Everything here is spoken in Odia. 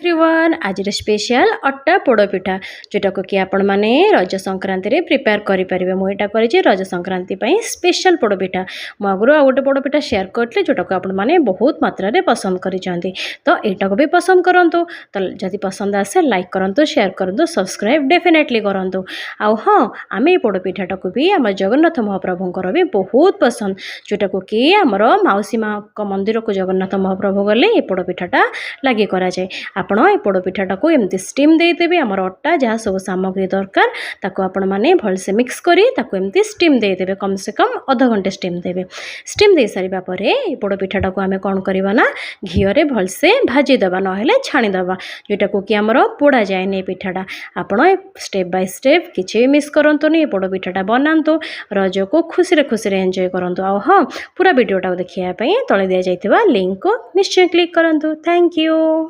ଏଭ୍ରିୱାନ୍, ଆଜିର ସ୍ପେଶିଆଲ ଅଟା ପୋଡ଼ପିଠା, ଯେଉଁଟାକୁ କି ଆପଣମାନେ ରଜ ସଂକ୍ରାନ୍ତିରେ ପ୍ରିପେୟାର କରିପାରିବେ। ମୁଁ ଏଇଟା କରିଛି ରଜ ସଂକ୍ରାନ୍ତି ପାଇଁ ସ୍ପେଶାଲ ପୋଡ଼ପିଠା। ମୁଁ ଆଗରୁ ଆଉ ଗୋଟେ ପୋଡ଼ପିଠା ସେୟାର କରିଥିଲି, ଯେଉଁଟାକୁ ଆପଣମାନେ ବହୁତ ମାତ୍ରାରେ ପସନ୍ଦ କରିଛନ୍ତି। ତ ଏଇଟାକୁ ବି ପସନ୍ଦ କରନ୍ତୁ। ତ ଯଦି ପସନ୍ଦ ଆସେ, ଲାଇକ୍ କରନ୍ତୁ, ସେୟାର କରନ୍ତୁ, ସବସ୍କ୍ରାଇବ୍ ଡେଫିନେଟଲି କରନ୍ତୁ। ଆଉ ହଁ, ଆମେ ଏଇ ପୋଡ଼ପିଠାଟାକୁ ବି ଆମ ଜଗନ୍ନାଥ ମହାପ୍ରଭୁଙ୍କର ବି ବହୁତ ପସନ୍ଦ, ଯେଉଁଟାକୁ କି ଆମର ମାଉସୀ ମାଙ୍କ ମନ୍ଦିରକୁ ଜଗନ୍ନାଥ ମହାପ୍ରଭୁ ଗଲେ ଏ ପୋଡ଼ପିଠାଟା ଲାଗି କରାଯାଏ। ଆପଣ ଏ ପୋଡ଼ପିଠାଟାକୁ ଏମିତି ଷ୍ଟିମ୍ ଦେଇଦେବେ। ଆମର ଅଟା, ଯାହା ସବୁ ସାମଗ୍ରୀ ଦରକାର, ତାକୁ ଆପଣମାନେ ଭଲସେ ମିକ୍ସ କରି ତାକୁ ଏମିତି ଷ୍ଟିମ୍ ଦେଇଦେବେ। କମ୍ ସେ କମ୍ ଅଧଘଣ୍ଟେ ଷ୍ଟିମ୍ ଦେବେ। ଷ୍ଟିମ୍ ଦେଇସାରିବା ପରେ ଏ ପୋଡ଼ପିଠାଟାକୁ ଆମେ କ'ଣ କରିବା ନା ଘିଅରେ ଭଲସେ ଭାଜିଦେବା, ନହେଲେ ଛାଣିଦେବା, ଯେଉଁଟାକୁ କି ଆମର ପୋଡ଼ା ଯାଏନି ଏ ପିଠାଟା। ଆପଣ ଷ୍ଟେପ୍ ବାଇ ଷ୍ଟେପ୍ କିଛି ବି ମିସ୍ କରନ୍ତୁନି। ଏ ପୋଡ଼ପିଠାଟା ବନାନ୍ତୁ, ରଜକୁ ଖୁସିରେ ଖୁସିରେ ଏନ୍ଜୟ କରନ୍ତୁ। ଆଉ ହଁ, ପୁରା ଭିଡ଼ିଓଟାକୁ ଦେଖିବା ପାଇଁ ତଳେ ଦିଆଯାଇଥିବା ଲିଙ୍କକୁ ନିଶ୍ଚୟ କ୍ଲିକ୍ କରନ୍ତୁ। Thank you.